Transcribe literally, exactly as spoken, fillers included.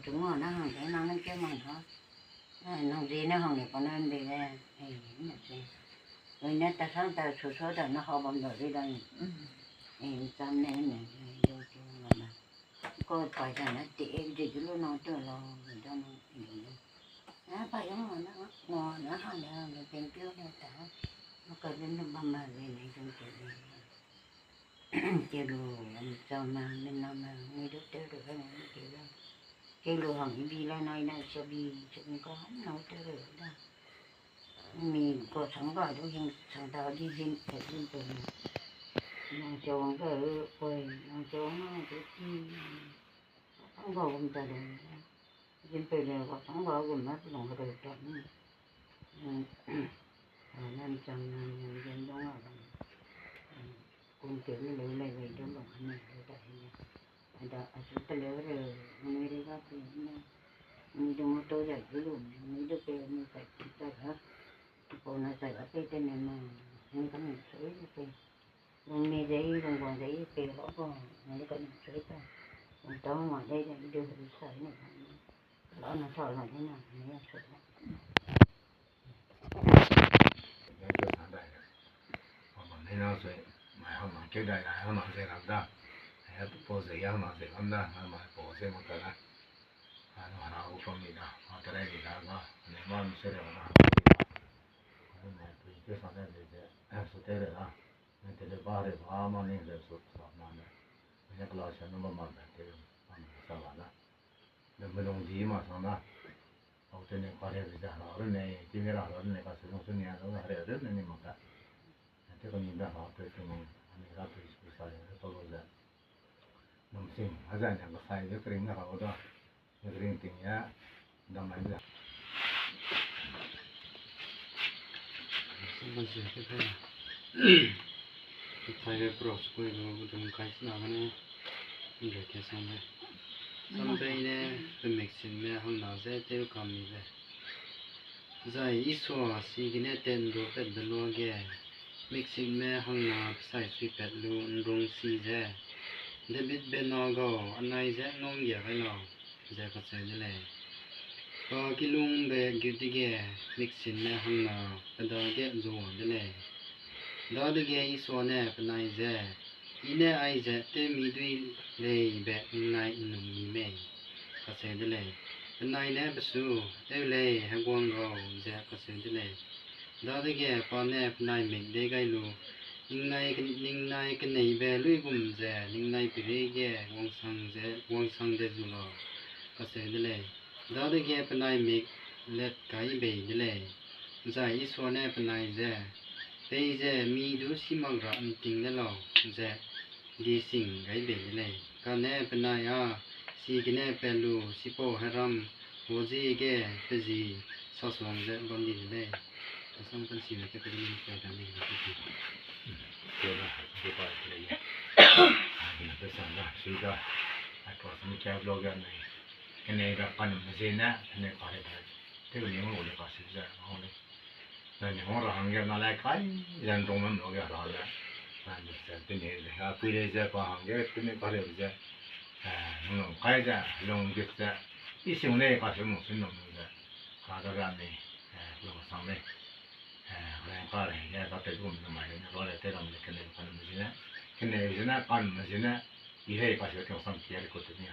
Ngua na hang de nang nang ke mang ha. Nang zi na hang le pa na mbe le. Ei, ne se. Ei, ne ta sang ta su su ta na ha bam da ri da ni. Ei, cham ne ne, ei, yo chu la na. Ko pa ja na te e de lu na to lo, da na. A pa yo na, na, na ha le, le thank you le ta. Ka le na bam ma le ne jong te le. Kelu, lam chau ma, min na ma, mi du tew de ga ne kelu. Kelu hang ibi la nai nai sa bi, sa bi ka ham nau tew de da. Mi ko sang ga du hing sang da di hing te hing te ne. Nang chau wang ga, koi, nang chau wang ga, ti. Sang ga gum ta de. Jin pei le ga sang ga gum ma, pe long ga de ta ni. Nan chang nan jin dong a bam. Kum te ni le le le dong bam ne le da hing. Da a su te le re, mi re ga pe ni. Mi dong to ja ju lu, mi du pe ni ta ta ha. Ko na ta ga pe te ne ma. Ni ka ni se pe. Lung mi ze i, lung guang ze i, pe la guang, na le ka ni se ta. Lung tau ma ze ze i du ri sa ne. La na sa la ne na, ni ya su na. Thank you, Sandai. Mama, ni na sui, mai hang na ke dai na, hang na ze ram da. Ai, po ze ya hang na ze ram da, na mai po ze mo ta na. Ano hana u from ni da, ma ta rai ni da ga, ne ma mi se re na. Ano mai pe ke sa da ze ze, so te re na. Ne te le ba re ba ma ni le so sa na ne. Ne kela sa no ba ma da te, ma ni sa ba na. Ne me lung di ma sa na. Au te ne ka re ze ra re ne, ti ne ra ra ne ka se lung su ni a ra re re ne ni ma ka. Te ka ni da ha te te ni, ani ra te su sa le to lo ze. Num sing, a za ne ka sai ze kring na ra da. Ne kring ting ya, dam mai ze. Sambase ke kai. Ke kai ke pro sukui lu dum kai sina gane. Nre ke sang le. Sambe ne pe mik sin me hang na ze tew kam mi le. Zai Isua si gene tendu pat de luage, mik sin me hang na pesai sui pat lu nrung si ze, David be na gau, anai ze nung ge gai lau, ze kacheu de lei. Pa kilung be gut dege, mik sin me hang na pe dage zuwang de lei. Dadege Isua ne penai ze, I ne aize tewmi dui lei be ningnai nnum mi mei, kacheu de lei. Penai ne pe su, Eu lei, heguang gau, ze kacheu de lei. Dadege pa ne penai mik dei gai lu, Ningnai, ningnai keneibe luigum ze ningnai peireige wangsang ze, wangsang de zu lau, kacheu de lei. Dadege penai mik let kai bei de lei. Zai Isua ne penai ze, Peize mi du simak ra nting de lau, ze di sing gai bei de lei. Kane penai â si gene pat lu sipau heram huaziege pe zi sasuang ze bam di de lei. Kasang kansibe ke pe ni pe da ni de ki. Kena pe sang da, sui da. Ai cross mi kia vlog ga nei. Kenei da kanum ze ne, kenei pa le da. Te ni ngau le pa si ze ngau le. Na ni hang ra hangge na lai kai, zan rong nam lo ge ra le. Na ni se te ni le, a pui le ze pa hangge te ni pa le ze. Eh, nung kai ze, lung git ze. I sing le ka se mo se nung ze. Ka da ra ni, eh, lo sang le. Eh, re ka re, ya ka te gum na mai ne, ro le te ram le kene kan me zine. Kene zine, kan me zine. I hei ka se te sang kia le ko te ni,